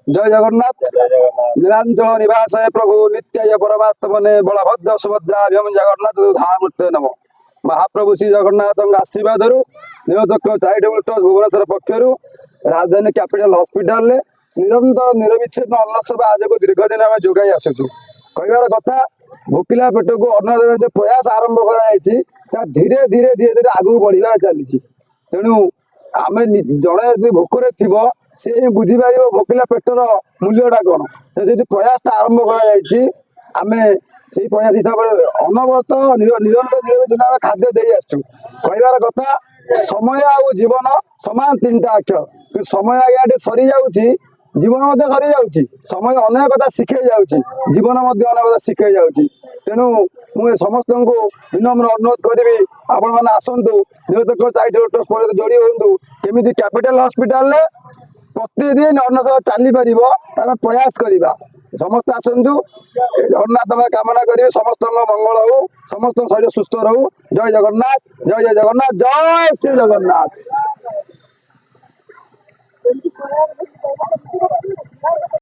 ଜୟ ଜଗନ୍ନାଥ। ନୀଳାଞ୍ଚଳ ନିବାସାୟ ପ୍ରଭୁ ନିତ୍ୟାୟ ପରମାତ୍ମନେ ବଳଭଦ୍ର ସୁଭଦ୍ରାଭ୍ୟମ ଜଗନ୍ନାଥ ଧାମୂର୍ତ୍ତେ ନମ। ମହାପ୍ରଭୁ ଶ୍ରୀ ଜଗନ୍ନାଥଙ୍କ ଆଶୀର୍ବାଦରୁ ନୀଳଚକ୍ର ଚାରିଟେବୁଲ ଟ୍ରଷ୍ଟ ଭୁବନେଶ୍ୱର ପକ୍ଷରୁ ରାଜଧାନୀ କ୍ୟାପିଟାଲ ହସ୍ପିଟାଲରେ ନିରନ୍ତର ନିରବିଚ୍ଛିନ୍ନ ଅନ୍ନ ସେବା ଆଜକୁ ଦୀର୍ଘ ଦିନ ଆମେ ଯୋଗାଇ ଆସୁଛୁ। କହିବାର କଥା, ଭୋକିଲା ପେଟକୁ ଅନ୍ନ ଦେବା ଯେଉଁ ପ୍ରୟାସ ଆରମ୍ଭ କରାଯାଇଛି, ତା ଧୀରେ ଧୀରେ ଧୀରେ ଧୀରେ ଆଗକୁ ବଢିବାରେ ଚାଲିଛି। ତେଣୁ ଆମେ ଜଣେ ଯଦି ଭୋକରେ ଥିବ, ସେ ହିଁ ବୁଝିପାରିବ ଭୋକିଲା ପେଟର ମୂଲ୍ୟଟା କଣ। ତ ଯଦି ପ୍ରୟାସଟା ଆରମ୍ଭ କରାଯାଇଛି, ଆମେ ସେଇ ପ୍ରୟାସ ହିସାବରେ ଅନବରତ ନିରନ୍ତର ନିରବିଚ୍ଛିନ୍ନ ଆମେ ଖାଦ୍ୟ ଦେଇ ଆସିଛୁ। କହିବାର କଥା, ସମୟ ଆଉ ଜୀବନ ସମାନ ତିନିଟା ଅକ୍ଷର। କିନ୍ତୁ ସମୟ ଆଜ୍ଞା ଟିକେ ସରିଯାଉଛି, ଜୀବନ ମଧ୍ୟ ସରିଯାଉଛି। ସମୟ ଅନେକ କଥା ଶିଖେଇ ଯାଉଛି, ଜୀବନ ମଧ୍ୟ ଅନେକ କଥା ଶିଖେଇ ଯାଉଛି। ତେଣୁ ମୁଁ ଏ ସମସ୍ତଙ୍କୁ ବିନମ୍ର ଅନୁରୋଧ କରିବି, ଆପଣମାନେ ଆସନ୍ତୁ, ନୀଳଚକ୍ର ଚାରିଟେବୁଲ ଟ୍ରଷ୍ଟ ସହିତ ଯୋଡ଼ି ହୁଅନ୍ତୁ। କେମିତି କ୍ୟାପିଟାଲ ହସ୍ପିଟାଲରେ ପ୍ରତିଦିନ ଅନ୍ନ ସେବା ଚାଲିପାରିବ, ଆମେ ପ୍ରୟାସ କରିବା। ସମସ୍ତେ ଆସନ୍ତୁ। ଏ ଜଗନ୍ନାଥଙ୍କ କାମନା କରିବି, ସମସ୍ତଙ୍କ ମଙ୍ଗଳ ହଉ, ସମସ୍ତଙ୍କ ଶରୀର ସୁସ୍ଥ ରହୁ। ଜୟ ଜଗନ୍ନାଥ, ଜୟ ଜୟ ଜଗନ୍ନାଥ, ଜୟ ଶ୍ରୀ ଜଗନ୍ନାଥ।